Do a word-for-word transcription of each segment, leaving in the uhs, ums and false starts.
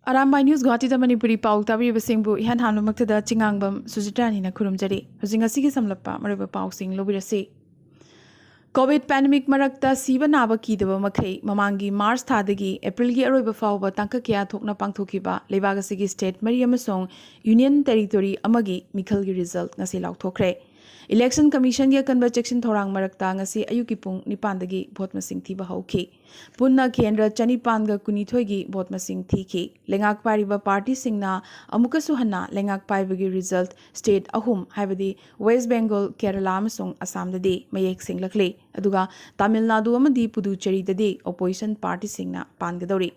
Arambai news ꯒꯨꯍꯥꯇꯤꯗ ꯃꯅꯤꯄꯨꯔꯤ ꯄꯥꯎ ꯇꯥꯕꯤꯔꯤꯕꯁꯤꯡꯕꯨ ꯏꯍꯥꯟ ꯍꯥꯟꯕꯃꯛꯇꯗ ꯆꯤꯉꯥꯡꯕꯝ ꯁꯨꯖꯤꯇ꯭ꯔꯥꯅꯤꯅ ꯈꯨꯔꯨꯝꯖꯔꯤ꯫ ꯍꯧꯖꯤꯛ ꯉꯁꯤꯒꯤ ꯁꯝꯂꯞꯄ ꯃꯔꯨꯑꯣꯏꯕ ꯄꯥꯎꯁꯤꯡ ꯂꯧꯕꯤꯔꯁꯤ꯫ ꯀꯣꯚꯤꯗ ꯄꯦꯟꯗꯦꯃꯤꯛ ꯃꯔꯛꯇ ꯁꯤꯕ ꯅꯥꯕ ꯀꯤꯗꯕ ꯃꯈꯩ ꯃꯃꯥꯡꯒꯤ ꯃꯥꯔꯆ ꯊꯥꯗꯒꯤ ꯑꯦꯄ꯭ꯔꯤꯜꯒꯤ ꯑꯔꯣꯏꯕ ꯐꯥꯎꯕ ꯇꯥꯡꯀꯛ ꯀꯌꯥ ꯊꯣꯛꯅ ꯄꯥꯡꯊꯣꯛꯈꯤꯕ ꯂꯩꯕꯥꯛ ꯑꯁꯤꯒꯤ ꯁ꯭ꯇꯦꯠ ꯃꯔꯤ ꯑꯃꯁꯨꯡ ꯌꯨꯅꯤꯌꯟ ꯇꯦꯔꯤꯇꯣꯔꯤ ꯑꯃꯒꯤ ꯃꯤꯈꯜꯒꯤ ꯔꯤꯖꯜꯠ ꯉꯁꯤ ꯂꯥꯎꯊꯣꯛꯈ꯭ꯔꯦ꯫ ꯏꯂꯦꯛꯁꯟ ꯀꯃꯤꯁꯟꯒꯤ ꯑꯀꯟꯕ ꯆꯦꯛꯁꯤꯟ ꯊꯧꯔꯥꯡ ꯃꯔꯛꯇ ꯉꯁꯤ ꯑꯌꯨꯛꯀꯤ ꯄꯨꯡ ꯅꯤꯄꯥꯟꯗꯒꯤ ꯚꯣꯠ ꯃꯁꯤꯡ ꯊꯤꯕ ꯍꯧꯈꯤ꯫ ꯄꯨꯟꯅ ꯀꯦꯟꯗ꯭ꯔ ꯆꯅꯤꯄꯥꯟꯒ ꯀꯨꯟꯅꯤꯊꯣꯏꯒꯤ ꯚꯣꯠ ꯃꯁꯤꯡ ꯊꯤꯈꯤ꯫ ꯂꯩꯉꯥꯛ ꯄꯥꯏꯔꯤꯕ ꯄꯥꯔꯇꯤꯁꯤꯡꯅ ꯑꯃꯨꯛꯀꯁꯨ ꯍꯟꯅ ꯂꯩꯉꯥꯛ ꯄꯥꯏꯕꯒꯤ ꯔꯤꯖꯜꯠ ꯁ꯭ꯇꯦꯠ ꯑꯍꯨꯝ, ꯍꯥꯏꯕꯗꯤ ꯋꯦꯁ ꯕꯦꯡꯒꯣꯜ, ꯀꯦꯔꯂꯥ ꯑꯃꯁꯨꯡ ꯑꯁꯥꯝꯗꯗꯤ ꯃꯌꯦꯛ ꯁꯦꯡꯂꯛꯂꯤ꯫ ꯑꯗꯨꯒ ꯇꯥꯃꯤꯜ ꯅꯥꯗꯨ ꯑꯃꯗꯤ ꯄꯨꯗꯨꯆꯦꯔꯤꯗꯗꯤ ꯑꯣꯄꯣꯖꯤꯁꯟ ꯄꯥꯔꯇꯤꯁꯤꯡꯅ ꯄꯥꯟꯒꯗꯧꯔꯤ꯫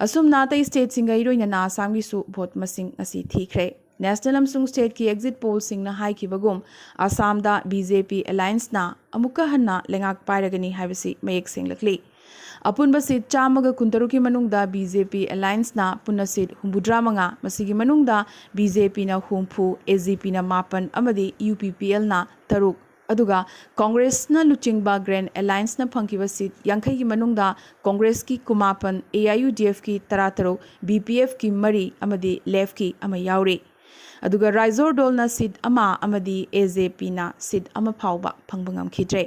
ꯑꯁꯨꯝꯅ ꯑꯇꯩ ꯁ꯭ꯇꯦꯠꯁꯤꯡꯒ ꯏꯔꯣꯏꯅꯅ ꯑꯁꯥꯝꯒꯤꯁꯨ ꯚꯣꯠ ꯃꯁꯤꯡ ꯉꯁꯤ ꯊꯤꯈ꯭ꯔꯦ꯫ ꯅꯦꯁꯅꯦꯜ ꯑꯃꯁꯨꯡ ꯁ꯭ꯇꯦꯠꯀꯤ ꯑꯦꯛꯖꯤꯠ ꯄꯣꯜꯁꯤꯡꯅ ꯍꯥꯏꯈꯤꯕꯒꯨꯝ, ꯑꯁꯥꯝꯗ ꯕꯤ ꯖꯦ ꯄꯤ ꯑꯦꯂꯥꯌꯟꯁꯅ ꯑꯃꯨꯛꯀ ꯍꯟꯅ ꯂꯩꯉꯥꯛ ꯄꯥꯏꯔꯒꯅꯤ ꯍꯥꯏꯕꯁꯤ ꯃꯌꯦꯛ ꯁꯦꯡꯂꯛꯂꯤ꯫ ꯑꯄꯨꯟꯕ ꯁꯤꯠ ꯆꯥꯝꯃꯒ ꯀꯨꯟꯇꯔꯨꯛꯀꯤ ꯃꯅꯨꯡꯗ ꯕꯤ ꯖꯦ ꯄꯤ ꯑꯦꯂꯥꯌꯟꯁꯅ ꯄꯨꯟꯅ ꯁꯤꯠ ꯍꯨꯝꯐꯨꯇꯔꯥꯃꯉꯥ, ꯃꯁꯤꯒꯤ ꯃꯅꯨꯡꯗ ꯕꯤ ꯖꯦ ꯄꯤꯅ ꯍꯨꯝꯐꯨ, ꯑꯦ ꯖꯦ ꯄꯤꯅ ꯃꯥꯄꯟ ꯑꯃꯗꯤ ꯌꯨ ꯄꯤ ꯄꯤ ꯑꯦꯜꯅ ꯇꯔꯨꯛ, ꯑꯗꯨꯒ ꯀꯣꯡꯒ꯭ꯔꯦꯁꯅ ꯂꯨꯆꯤꯡꯕ ꯒ꯭ꯔꯦꯟ ꯑꯦꯂꯥꯌꯟꯁꯅ ꯐꯪꯈꯤꯕ ꯁꯤꯠ ꯌꯥꯡꯈꯩꯒꯤ ꯃꯅꯨꯡꯗ ꯀꯣꯡꯒ꯭ꯔꯦꯁꯀꯤ ꯀꯨꯟꯃꯥꯄꯟ, ꯑꯦ ꯑꯥꯏ ꯌꯨ ꯗꯤ ꯑꯦꯐꯀꯤ ꯇꯔꯥꯇꯔꯨꯛ, ꯕꯤ ꯄꯤ ꯑꯦꯐꯀꯤ ꯃꯔꯤ ꯑꯃꯗꯤ ꯂꯦꯐꯀꯤ ꯑꯃ ꯌꯥꯎꯔꯤ꯫ ꯑꯗꯨꯒ ꯔꯥꯏꯖꯣꯔ ꯗꯣꯜꯅ ꯁꯤꯠ ꯑꯃ ꯑꯃꯗꯤ ꯑꯦ ꯖꯦ ꯄꯤꯅ ꯁꯤꯠ ꯑꯃ ꯐꯥꯎꯕ ꯐꯪꯕ ꯉꯝꯈꯤꯗ꯭ꯔꯦ꯫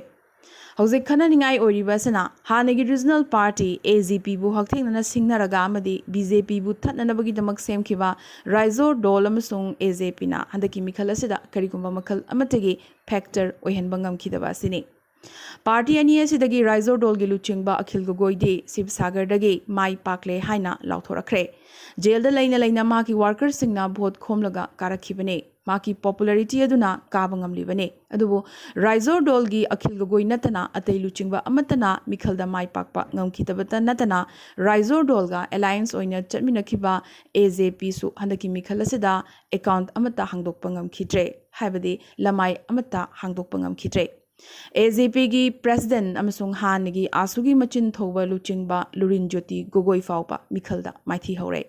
ꯍꯧꯖꯤꯛ ꯈꯟꯅꯅꯤꯡꯉꯥꯏ ꯑꯣꯏꯔꯤꯕ ꯑꯁꯤꯅ ꯍꯥꯟꯅꯒꯤ ꯔꯤꯖꯅꯦꯜ ꯄꯥꯔꯇꯤ ꯑꯦ ꯖꯤ ꯄꯤꯕꯨ ꯍꯛꯊꯦꯡꯅꯅ ꯁꯤꯡꯅꯔꯒ ꯑꯃꯗꯤ ꯕꯤ ꯖꯦ ꯄꯤꯕꯨ ꯊꯠꯅꯅꯕꯒꯤꯗꯃꯛ ꯁꯦꯝꯈꯤꯕ ꯔꯥꯏꯖꯣꯔ ꯗꯣꯜ ꯑꯃꯁꯨꯡ ꯑꯦ ꯖꯦ ꯄꯤꯅ ꯍꯟꯗꯛꯀꯤ ꯃꯤꯈꯜ ꯑꯁꯤꯗ ꯀꯔꯤꯒꯨꯝꯕ ꯃꯈꯜ ꯑꯃꯠꯇꯒꯤ ꯐꯦꯛꯇꯔ ꯑꯣꯏꯍꯟꯕ ꯉꯝꯈꯤꯗꯕ ꯑꯁꯤꯅꯤ꯫ ꯄꯥꯔꯇꯤ ꯑꯅꯤ ꯑꯁꯤꯗꯒꯤ ꯔꯥꯏꯖꯣꯔ ꯗꯣꯜꯒꯤ ꯂꯨꯆꯤꯡꯕ ꯑꯈꯤꯜ ꯒꯣꯒꯣꯏꯗꯤ ꯁꯤꯕꯁꯥꯒꯔꯗꯒꯤ ꯃꯥꯏ ꯄꯥꯛꯂꯦ ꯍꯥꯏꯅ ꯂꯥꯎꯊꯣꯔꯛꯈ꯭ꯔꯦ꯫ ꯖꯦꯜꯗ ꯂꯩꯅ ꯂꯩꯅ ꯃꯍꯥꯛꯀꯤ ꯋꯥꯔꯀꯔꯁꯤꯡꯅ ꯚꯣꯠ ꯈꯣꯝꯂꯒ ꯀꯥꯔꯛꯈꯤꯕꯅꯤ꯫ ꯃꯍꯥꯛꯀꯤ ꯄꯣꯄꯨꯂꯔꯤꯇꯤ ꯑꯗꯨꯅ ꯀꯥꯕ ꯉꯝꯂꯤꯕꯅꯤ꯫ ꯑꯗꯨꯕꯨ ꯔꯥꯏꯖꯣꯔ ꯗꯣꯜꯒꯤ ꯑꯈꯤꯜ ꯒꯣꯒꯣꯏ ꯅꯠꯇꯅ ꯑꯇꯩ ꯂꯨꯆꯤꯡꯕ ꯑꯃꯠꯇꯅ ꯃꯤꯈꯜꯗ ꯃꯥꯏ ꯄꯥꯛꯄ ꯉꯝꯈꯤꯗꯕꯇ ꯅꯠꯇꯅ ꯔꯥꯏꯖꯣꯔ ꯗꯣꯜꯒ ꯑꯦꯂꯥꯌꯟꯁ ꯑꯣꯏꯅ ꯆꯠꯃꯤꯟꯅꯈꯤꯕ ꯑꯦ ꯖꯦ ꯄꯤꯁꯨ ꯍꯟꯗꯛꯀꯤ ꯃꯤꯈꯜ ꯑꯁꯤꯗ ꯑꯦꯀꯥꯎꯟꯠ ꯑꯃꯠꯇ ꯍꯥꯡꯗꯣꯛꯄ ꯉꯝꯈꯤꯗ꯭ꯔꯦ, ꯍꯥꯏꯕꯗꯤ ꯂꯃꯥꯏ ꯑꯃꯠꯇ ꯍꯥꯡꯗꯣꯛꯄ ꯉꯝꯈꯤꯗ꯭ꯔꯦ꯫ ꯑꯦ ꯖꯦ ꯄꯤꯒꯤ ꯄ꯭ꯔꯦꯁꯤꯗꯦꯟꯠ ꯑꯃꯁꯨꯡ ꯍꯥꯟꯅꯒꯤ ꯑꯥꯁꯨꯒꯤ ꯃꯆꯤꯟ ꯊꯧꯕ ꯂꯨꯆꯤꯡꯕ ꯂꯨꯔꯤꯟ ꯖꯣꯇꯤ ꯒꯣꯒꯣꯏ ꯐꯥꯎꯕ ꯃꯤꯈꯜꯗ ꯃꯥꯏꯊꯤꯍꯧꯔꯦ꯫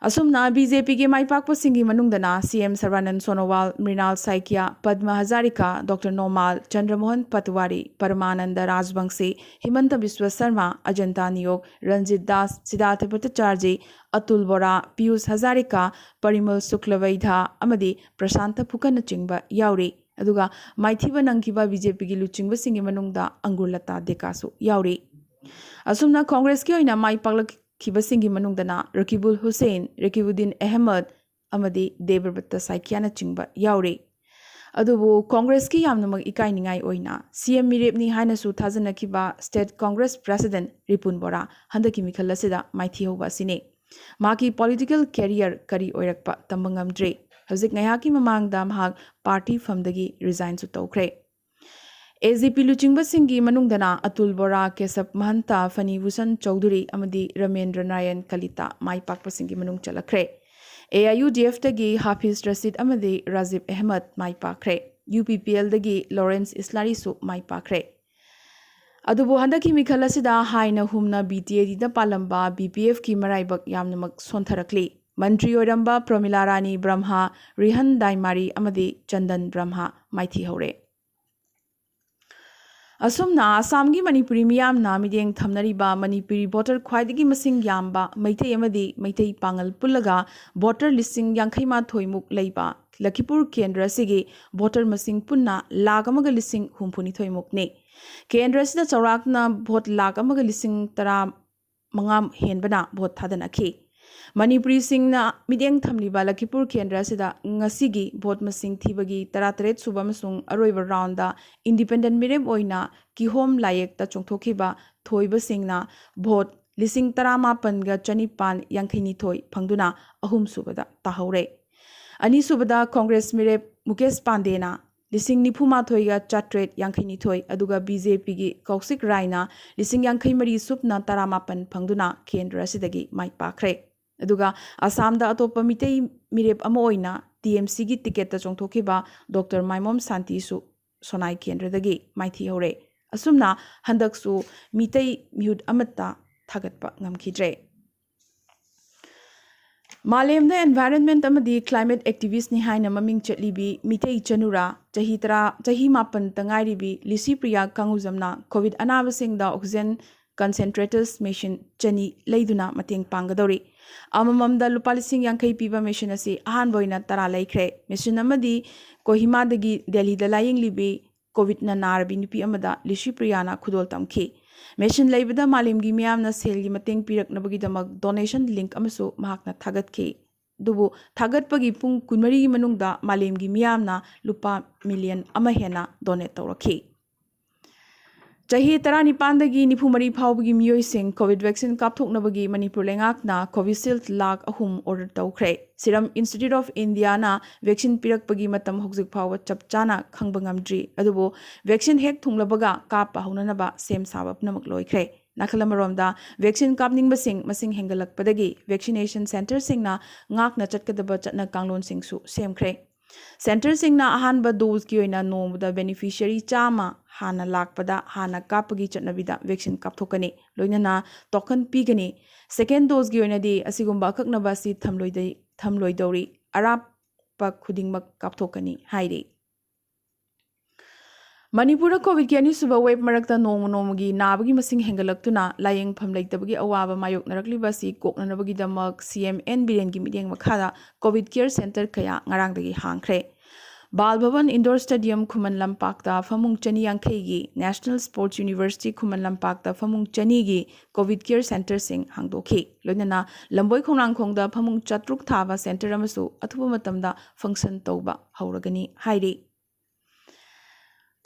ꯑꯁꯨꯝꯅ ꯕꯤ ꯖꯦ ꯄꯤꯒꯤ ꯃꯥꯏ ꯄꯥꯛꯄꯁꯤꯡꯒꯤ ꯃꯅꯨꯡꯗꯅ ꯁꯤ ꯑꯦꯝ ꯁꯔꯕꯥꯅꯟꯗ ꯁꯣꯅꯣꯋꯥꯜ, ꯃ꯭ꯔꯤꯅꯥꯜ ꯁꯥꯏꯀꯤꯌꯥ, ꯄꯗꯃ ꯍꯖꯥꯔꯤꯀꯥ, ꯗꯣꯛꯇꯔ ꯅꯣꯃꯥꯜ, ꯆꯟꯗ꯭ꯔꯃꯣꯍꯟ ꯄꯇꯋꯥꯔꯤ, ꯄꯔꯃꯥꯅꯟꯗ ꯔꯥꯖꯕꯪꯁꯤ, ꯍꯤꯃꯟꯇ ꯕꯤꯁ꯭ꯋ ꯁꯔꯃ, ꯑꯖꯟꯇꯥ ꯅꯤꯌꯣꯒ, ꯔꯟꯖꯤꯠ ꯗꯥꯁ, ꯁꯤꯗꯥꯔꯊ ꯚꯠꯇꯆꯥꯔꯖꯤ, ꯑꯇꯨꯜ ꯕꯣꯔꯥ, ꯄꯤꯌꯨꯁ ꯍꯖꯥꯔꯤꯀꯥ, ꯄꯔꯤꯃꯜ ꯁꯨꯀ꯭ꯂꯕꯩꯙ ꯑꯃꯗꯤ ꯄ꯭ꯔꯁꯥꯟꯇ ꯐꯨꯀꯟꯅꯆꯤꯡꯕ ꯌꯥꯎꯔꯤ꯫ ꯑꯗꯨꯒ ꯃꯥꯏꯊꯤꯕ ꯅꯪꯈꯤꯕ ꯕꯤ ꯖꯦ ꯄꯤꯒꯤ ꯂꯨꯆꯤꯡꯕꯁꯤꯡꯒꯤ ꯃꯅꯨꯡꯗ ꯑꯪꯒꯨꯔꯂꯇꯥ ꯗꯦꯀꯥꯁꯨ ꯌꯥꯎꯔꯤ꯫ ꯑꯁꯨꯝꯅ ꯀꯣꯡꯒ꯭ꯔꯦꯁꯀꯤ ꯑꯣꯏꯅ ꯃꯥꯏ ꯄꯥꯛꯂꯛꯈꯤꯕꯁꯤꯡꯒꯤ ꯃꯅꯨꯡꯗꯅ ꯔꯀꯤꯕꯨꯜ ꯍꯨꯁꯦꯟ, ꯔꯀꯤꯕꯨꯗꯤꯟ ꯑꯍꯃꯗ ꯑꯃꯗꯤ ꯗꯦꯕꯕ꯭ꯔꯇ ꯁꯥꯏꯀꯤꯌꯥꯅꯆꯤꯡꯕ ꯌꯥꯎꯔꯤ꯫ ꯑꯗꯨꯕꯨ ꯀꯣꯡꯒ꯭ꯔꯦꯁꯀꯤ ꯌꯥꯝꯅꯃꯛ ꯏꯀꯥꯏꯅꯤꯡꯉꯥꯏ ꯑꯣꯏꯅ ꯁꯤ ꯑꯦꯝ ꯃꯤꯔꯦꯞꯅꯤ ꯍꯥꯏꯅꯁꯨ ꯊꯥꯖꯅꯈꯤꯕ ꯁ꯭ꯇꯦꯠ ꯀꯣꯡꯒ꯭ꯔꯦꯁ ꯄ꯭ꯔꯦꯁꯤꯗꯦꯟꯠ ꯔꯤꯄꯨꯟ ꯕꯣꯔꯥ ꯍꯟꯗꯛꯀꯤ ꯃꯤꯈꯜ ꯑꯁꯤꯗ ꯃꯥꯏꯊꯤꯍꯧꯕ ꯑꯁꯤꯅꯤ꯫ ꯃꯍꯥꯛꯀꯤ ꯄꯣꯂꯤꯇꯤꯀꯦꯜ ꯀꯦꯔꯤꯌꯔ ꯀꯔꯤ ꯑꯣꯏꯔꯛꯄ ꯇꯝꯕ ꯉꯝꯗ꯭ꯔꯤ꯫ ꯍꯧꯖꯤꯛ ꯉꯥꯏꯍꯥꯛꯀꯤ ꯃꯃꯥꯡꯗ ꯃꯍꯥꯛ ꯄꯥꯔꯇꯤ ꯐꯝꯗꯒꯤ ꯔꯤꯖꯥꯏꯟꯁꯨ ꯇꯧꯈ꯭ꯔꯦ꯫ ꯑꯦ ꯖꯦ ꯄꯤ ꯂꯨꯆꯤꯡꯕꯁꯤꯡꯒꯤ ꯃꯅꯨꯡꯗꯅ ꯑꯇꯨꯜ ꯕꯣꯔꯥ, ꯀꯦꯁꯕ ꯃꯍꯟꯇ, ꯐꯅꯤ ꯚꯨꯁꯟ ꯆꯧꯙꯨꯔꯤ ꯑꯃꯗꯤ ꯔꯃꯦꯟꯗ꯭ꯔ ꯅꯥꯔꯥꯌꯟ ꯀꯂꯤꯇꯥ ꯃꯥꯏ ꯄꯥꯛꯄꯁꯤꯡꯒꯤ ꯃꯅꯨꯡ ꯆꯜꯂꯛꯈ꯭ꯔꯦ꯫ ꯑꯦ ꯑꯥꯏ ꯌꯨ ꯗꯤ ꯑꯦꯐꯇꯒꯤ ꯍꯥꯐꯤꯖ ꯔꯁꯤꯗ ꯑꯃꯗꯤ ꯔꯥꯖꯤꯕ ꯑꯍꯃꯗ ꯃꯥꯏ ꯄꯥꯛꯈ꯭ꯔꯦ꯫ ꯌꯨ ꯄꯤ ꯄꯤ ꯑꯦꯜꯗꯒꯤ ꯂꯣꯔꯦꯟꯁ ꯏꯁꯂꯥꯔꯤꯁꯨ ꯃꯥꯏ ꯄꯥꯛꯈ꯭ꯔꯦ꯫ ꯑꯗꯨꯕꯨ ꯍꯟꯗꯛꯀꯤ ꯃꯤꯈꯜ ꯑꯁꯤꯗ ꯍꯥꯏꯅ ꯍꯨꯝꯅ ꯕꯤ ꯇꯤ ꯑꯦ ꯗꯤꯗ ꯄꯥꯜꯂꯝꯕ ꯕꯤ ꯄꯤ ꯑꯦꯐꯀꯤ ꯃꯔꯥꯏꯕꯛ ꯌꯥꯝꯅꯃꯛ ꯁꯣꯟꯊꯔꯛꯂꯤ꯫ ꯃꯟꯇ꯭ꯔꯤ ꯑꯣꯏꯔꯝꯕ ꯄ꯭ꯔꯃꯤꯂꯥ ꯔꯥꯅꯤ ꯕ꯭ꯔꯍꯃ, ꯔꯤꯍꯟ ꯗꯥꯏꯃꯥꯔꯤ ꯑꯃꯗꯤ ꯆꯟꯗꯟ ꯕ꯭ꯔꯍꯃ ꯃꯥꯏꯊꯤꯍꯧꯔꯦ꯫ ꯑꯁꯨꯝꯅ ꯑꯁꯥꯝꯒꯤ ꯃꯅꯤꯄꯨꯔꯤ ꯃꯤꯌꯥꯝꯅ ꯃꯤꯠꯌꯦꯡ ꯊꯝꯅꯔꯤꯕ ꯃꯅꯤꯄꯨꯔꯤ ꯚꯣꯇꯔ ꯈ꯭ꯋꯥꯏꯗꯒꯤ ꯃꯁꯤꯡ ꯌꯥꯝꯕ ꯃꯩꯇꯩ ꯑꯃꯗꯤ ꯃꯩꯇꯩ ꯄꯥꯉꯜ ꯄꯨꯜꯂꯒ ꯚꯣꯇꯔ ꯂꯤꯁꯤꯡ ꯌꯥꯡꯈꯩ ꯃꯥꯊꯣꯏ ꯃꯨꯛ ꯂꯩꯕ ꯂꯈꯤꯄꯨꯔ ꯀꯦꯟꯗ꯭ꯔ ꯑꯁꯤꯒꯤ ꯚꯣꯇꯔ ꯃꯁꯤꯡ ꯄꯨꯟꯅ ꯂꯥꯈ ꯑꯃꯒ ꯂꯤꯁꯤꯡ ꯍꯨꯝꯐꯨ ꯅꯤꯊꯣꯏ ꯃꯨꯛꯅꯤ꯫ ꯀꯦꯟꯗ꯭ꯔ ꯑꯁꯤꯗ ꯆꯥꯎꯔꯥꯛꯅ ꯚꯣꯠ ꯂꯥꯈ ꯑꯃꯒ ꯂꯤꯁꯤꯡ ꯇꯔꯥ ꯃꯉꯥ ꯍꯦꯟꯕꯅ ꯚꯣꯠ ꯊꯥꯗꯅꯈꯤ꯫ ꯃꯅꯤꯄꯨꯔꯤꯁꯤꯡꯅ ꯃꯤꯠꯌꯦꯡ ꯊꯝꯂꯤꯕ ꯂꯈꯤꯄꯨꯔ ꯀꯦꯟꯗ꯭ꯔ ꯑꯁꯤꯗ ꯉꯁꯤꯒꯤ ꯚꯣꯠ ꯃꯁꯤꯡ ꯊꯤꯕꯒꯤ ꯇꯔꯥꯇꯔꯦꯠ ꯁꯨꯕ ꯑꯃꯁꯨꯡ ꯑꯔꯣꯏꯕ ꯔꯥꯎꯟꯗ ꯏꯟꯗꯤꯄꯦꯟꯗꯦꯟꯠ ꯃꯤꯔꯦꯞ ꯑꯣꯏꯅ ꯀꯤꯍꯣꯝ ꯂꯥꯏꯌꯦꯛꯇ ꯆꯣꯡꯊꯣꯛꯈꯤꯕ ꯊꯣꯏꯕꯁꯤꯡꯅ ꯚꯣꯠ ꯂꯤꯁꯤꯡ ꯇꯔꯥꯃꯥꯄꯟꯒ ꯆꯅꯤꯄꯥꯟ ꯌꯥꯡꯈꯩꯅꯤꯊꯣꯏ ꯐꯪꯗꯨꯅ ꯑꯍꯨꯝꯁꯨꯕꯗ ꯇꯥꯍꯧꯔꯦ꯫ ꯑꯅꯤꯁꯨꯕꯗ ꯀꯣꯡꯒ꯭ꯔꯦꯁ ꯃꯤꯔꯦꯞ ꯃꯨꯀꯦꯁ ꯄꯥꯟꯗꯦꯅ ꯂꯤꯁꯤꯡ ꯅꯤꯐꯨ ꯃꯥꯊꯣꯏꯒ ꯆꯥꯇ꯭ꯔꯦꯠ ꯌꯥꯡꯈꯩꯅꯤꯊꯣꯏ, ꯑꯗꯨꯒ ꯕꯤ ꯖꯦ ꯄꯤꯒꯤ ꯀꯧꯁꯤꯛ ꯔꯥꯏꯅ ꯂꯤꯁꯤꯡ ꯌꯥꯡꯈꯩ ꯃꯔꯤ ꯁꯨꯞꯅ ꯇꯔꯥꯃꯥꯄꯟ ꯐꯪꯗꯨꯅ ꯀꯦꯟꯗ꯭ꯔ ꯑꯁꯤꯗꯒꯤ ꯃꯥꯏ ꯄꯥꯛꯈ꯭ꯔꯦ꯫ ꯑꯗꯨꯒ ꯑꯁꯥꯝꯗ ꯑꯇꯣꯞꯄ ꯃꯤꯇꯩ ꯃꯤꯔꯦꯞ ꯑꯃ ꯑꯣꯏꯅ ꯇꯤ ꯑꯦꯝ ꯁꯤꯒꯤ ꯇꯤꯀꯦꯠꯇ ꯆꯣꯡꯊꯣꯛꯈꯤꯕ ꯗꯣꯛꯇꯔ ꯃꯥꯏꯃꯣꯝ ꯁꯥꯟꯇꯤꯁꯨ ꯁꯣꯅꯥꯏ ꯀꯦꯟꯗ꯭ꯔꯗꯒꯤ ꯃꯥꯏꯊꯤꯍꯧꯔꯦ꯫ ꯑꯁꯨꯝꯅ ꯍꯟꯗꯛꯁꯨ ꯃꯤꯇꯩ ꯃꯤꯍꯨꯠ ꯑꯃꯠꯇ ꯊꯥꯒꯠꯄ ꯉꯝꯈꯤꯗ꯭ꯔꯦ꯫ ꯃꯥꯂꯦꯝꯗ environment ꯑꯃꯗꯤ climate activist ꯅꯤ ꯍꯥꯏꯅ ꯃꯃꯤꯡ ꯆꯠꯂꯤꯕꯤ ꯃꯤꯇꯩ ꯆꯅꯨꯔꯥ ꯆꯍꯤ ꯇꯔꯥ, ꯆꯍꯤ ꯃꯥꯄꯟꯇ ꯉꯥꯏꯔꯤꯕꯤ Licypriya ꯀꯥꯡꯉꯨꯖꯝꯅ COVID ꯑꯅꯥꯕꯁꯤꯡꯗ oxygen concentrators machine ꯆꯅꯤ ꯂꯩꯗꯨꯅ ꯃꯇꯦꯡ ꯄꯥꯡꯒꯗꯧꯔꯤ꯫ ꯑꯃꯃꯝꯗ ꯂꯨꯄꯥ ꯂꯤꯁꯤꯡ ꯌꯥꯡꯈꯩ ꯄꯤꯕ machine ꯑꯁꯤ ꯑꯍꯥꯟꯕ ꯑꯣꯏꯅ ꯇꯔꯥ ꯂꯩꯈ꯭ꯔꯦ꯫ Machine ꯑꯃꯗꯤ ꯀꯣꯍꯤꯃꯥꯗꯒꯤ ꯗꯦꯜꯂꯤꯗ ꯂꯥꯌꯦꯡꯂꯤꯕꯤ COVID ꯅ ꯅꯥꯔꯕꯤ ꯅꯨꯄꯤ ꯑꯃꯗ ꯂꯤꯁꯤꯄ꯭ꯔꯤꯌꯥꯅ ꯈꯨꯗꯣꯜ ꯇꯝꯈꯤ꯫ Machine ꯂꯩꯕꯗ ꯃꯥꯂꯦꯝꯒꯤ ꯃꯤꯌꯥꯝꯅ ꯁꯦꯜꯒꯤ ꯃꯇꯦꯡ ꯄꯤꯔꯛꯅꯕꯒꯤꯗꯃꯛ donation link ꯑꯃꯁꯨ ꯃꯍꯥꯛꯅ ꯊꯥꯒꯠꯈꯤ꯫ ꯑꯗꯨꯕꯨ ꯊꯥꯒꯠꯄꯒꯤ ꯄꯨꯡ ꯀꯨꯟꯃꯔꯤꯒꯤ ꯃꯅꯨꯡꯗ ꯃꯥꯂꯦꯝꯒꯤ ꯃꯤꯌꯥꯝꯅ ꯂꯨꯄꯥ million ꯑꯃ ꯍꯦꯟꯅ donate ꯇꯧꯔꯛꯈꯤ꯫ ꯆꯍꯤ ꯇꯔꯥꯅꯤꯄꯥꯟꯗꯒꯤ ꯅꯤꯐꯨꯃꯔꯤ ꯐꯥꯎꯕꯒꯤ ꯃꯤꯑꯣꯏꯁꯤꯡ COVID vaccine ꯀꯥꯞꯊꯣꯛꯅꯕꯒꯤ ꯃꯅꯤꯄꯨꯔ ꯂꯩꯉꯥꯛꯅ Covishield ꯂꯥꯈ ꯑꯍꯨꯝ order ꯇꯧꯈ꯭ꯔꯦ꯫ Serum Institute of India ꯅ vaccine ꯄꯤꯔꯛꯄꯒꯤ ꯃꯇꯝ ꯍꯧꯖꯤꯛ ꯐꯥꯎꯕ ꯆꯞ ꯆꯥꯅ ꯈꯪꯕ ꯉꯝꯗ꯭ꯔꯤ꯫ ꯑꯗꯨꯕꯨ vaccine ꯍꯦꯛ ꯊꯨꯡꯂꯕꯒ ꯀꯥꯞꯄ ꯍꯧꯅꯅꯕ ꯁꯦꯝ ꯁꯥꯕ ꯄꯨꯝꯅꯃꯛ ꯂꯣꯏꯈ꯭ꯔꯦ꯫ ꯅꯥꯀꯜ ꯑꯃꯔꯣꯝꯗ vaccine ꯀꯥꯞꯅꯤꯡꯕꯁꯤꯡ ꯃꯁꯤꯡ ꯍꯦꯟꯒꯠꯂꯛꯄꯗꯒꯤ vaccination centre ꯁꯤꯡꯅ ꯉꯥꯛꯅ ꯆꯠꯀꯗꯕ ꯆꯠꯅ ꯀꯥꯡꯂꯣꯟꯁꯤꯡꯁꯨ ꯁꯦꯝꯈ꯭ꯔꯦ꯫ Centre ꯁꯤꯡꯅ ꯑꯍꯥꯟꯕ dose ꯀꯤ ꯑꯣꯏꯅ ꯅꯣꯡꯃꯗ beneficiary ꯆꯥꯝꯃ ꯍꯥꯟꯅ ꯂꯥꯛꯄꯗ ꯍꯥꯟꯅ ꯀꯥꯞꯄꯒꯤ ꯆꯠꯅꯕꯤꯗ vaccine ꯀꯥꯞꯊꯣꯛꯀꯅꯤ꯫ ꯂꯣꯏꯅꯅ token ꯄꯤꯒꯅꯤ꯫ Second dose ꯀꯤ ꯑꯣꯏꯅꯗꯤ ꯑꯁꯤꯒꯨꯝꯕ ꯑꯀꯛꯅꯕ ꯑꯁꯤ ꯊꯝꯂꯣꯏꯗ-, ꯊꯝꯂꯣꯏꯗꯧꯔꯤ꯫ ꯑꯔꯥꯞꯄ ꯈꯨꯗꯤꯡꯃꯛ ꯀꯥꯞꯊꯣꯛꯀꯅꯤ ꯍꯥꯏꯔꯤ꯫ ꯃꯅꯤꯄꯨꯔꯗ COVID ꯀꯤ ꯑꯅꯤꯁꯨꯕ wave ꯃꯔꯛꯇ ꯅꯣꯡꯃ ꯅꯣꯡꯃꯒꯤ ꯅꯥꯕꯒꯤ ꯃꯁꯤꯡ ꯍꯦꯟꯒꯠꯂꯛꯇꯨꯅ ꯂꯥꯌꯦꯡꯐꯝ ꯂꯩꯇꯕꯒꯤ ꯑꯋꯥꯕ ꯃꯥꯌꯣꯛꯅꯔꯛꯂꯤꯕ ꯑꯁꯤ ꯀꯣꯛꯅꯅꯕꯒꯤꯗꯃꯛ CM N ꯕꯤꯔꯦꯟꯒꯤ ꯃꯤꯠꯌꯦꯡ ꯃꯈꯥꯗ COVID care centre ꯀꯌꯥ ꯉꯔꯥꯡꯗꯒꯤ ꯍꯥꯡꯈ꯭ꯔꯦ꯫ ꯕꯥꯜ ꯚꯕꯟ indoor stadium ꯈꯨꯃꯟ ꯂꯝꯄꯥꯛꯇ ꯐꯃꯨꯡ ꯆꯅꯤ ꯌꯥꯡꯈꯩꯒꯤ, National Sports University ꯈꯨꯃꯟ ꯂꯝꯄꯥꯛꯇ ꯐꯃꯨꯡ ꯆꯅꯤꯒꯤ COVID care centre ꯁꯤꯡ ꯍꯥꯡꯗꯣꯛꯈꯤ꯫ ꯂꯣꯏꯅꯅ ꯂꯝꯕꯣꯏ ꯈꯣꯡꯅꯥꯡꯈꯣꯡꯗ ꯐꯃꯨꯡ ꯆꯥꯇ꯭ꯔꯨꯛ ꯊꯥꯕ centre ꯑꯃꯁꯨ ꯑꯊꯨꯕ ꯃꯇꯝꯗ function ꯇꯧꯕ ꯍꯧꯔꯒꯅꯤ ꯍꯥꯏꯔꯤ꯫